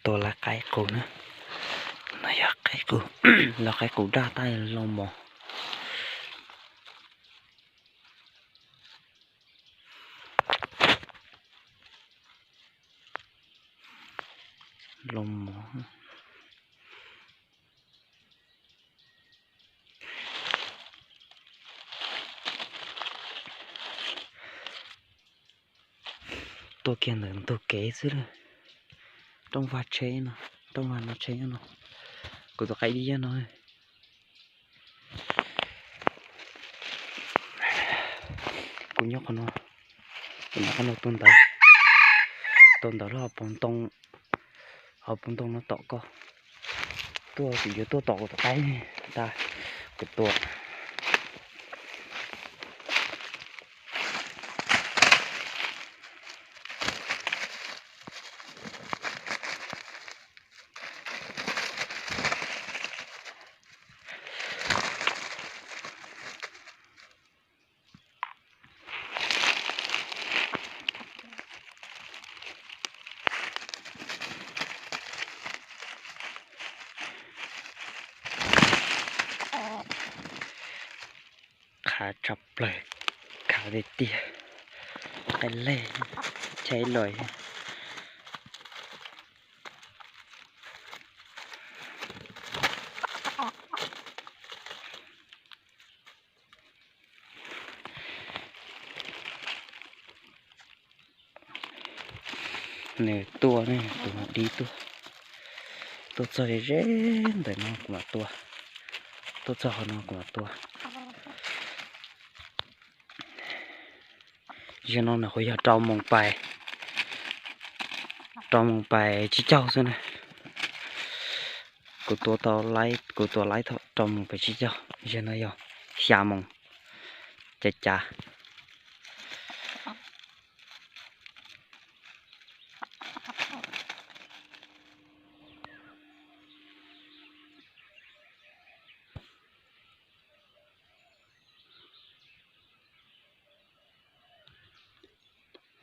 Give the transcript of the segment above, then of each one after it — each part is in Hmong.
Tua lawv qaib qus na. No yog qaib qus, lawv qaib qus daj tab loj mos. Loj mos. Tuaj kiag ntawm ntug kev xwb lawm. Rooj vag tsheb no, rooj vag no tsheb no. Kuv tus qaib dib no. Kuv nyob qhov no, kuv nyob qhov no tua ntawd, tua ntawd lub hauv paus ntoo, hauv paus ntoo no tom koj. Tuaj kuv yuav tuaj tom kuv tus qaib, tas kuv tua. Qhav tshaj plaws, qhav tiag tiag, qaib lej, chaib loj. Nws tuaj ne, tus no dib tuaj. Tuaj txog ze ze ntawm no kuv mam tua. Tuaj txog qhov no kuv mam tua. Zaum no nws kuj yog rau moos pais, rau moos pais tsib caug xwb na. Kuv tua tau laib, kuv tua laib thaum rau moos pais tsib caug, zaum no yog xya moos cav cav.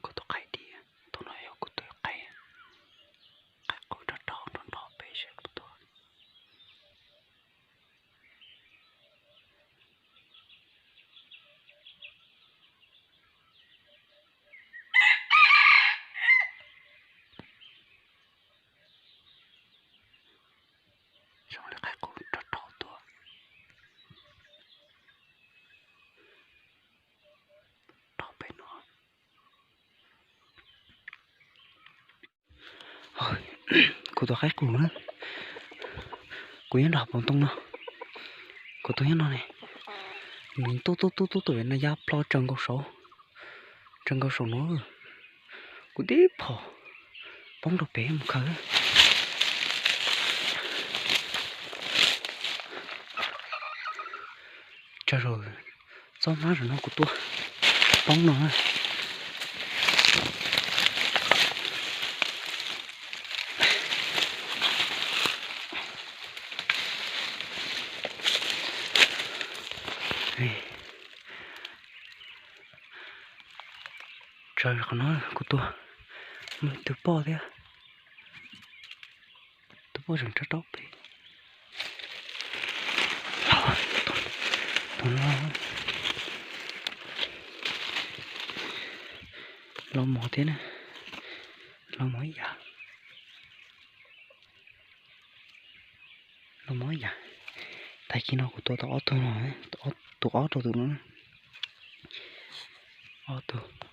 Kuv tus qaib dib, tus no yog kuv tus qaib, qaib qus rog rau nrov nrov pem seb puas tuag. Zoo li qaib qus rog rau tuaj. Rau pem no. Kuv tus qaib qus na, kuv nyob nram paus ntoo no, kuv tus nyob no ne, nws tuaj tuaj tuaj tuaj tuaj pem no ya plho tsaws nkaus saud, tsaws nkaus saum no, kuv tib phom poob rau pem mus khaws. Tsawg zaus txob hnab zaum no kuv tua poob no na. Tsawg qhov no kuv tua, muaj tus poj thiab. Tus poj tseem rov rau pem. Los mos thiab na, los mos ib yam, los mos ib yam. Tag kis no kuv tua tau ob tug no, tus ob rau tus no, ob tug.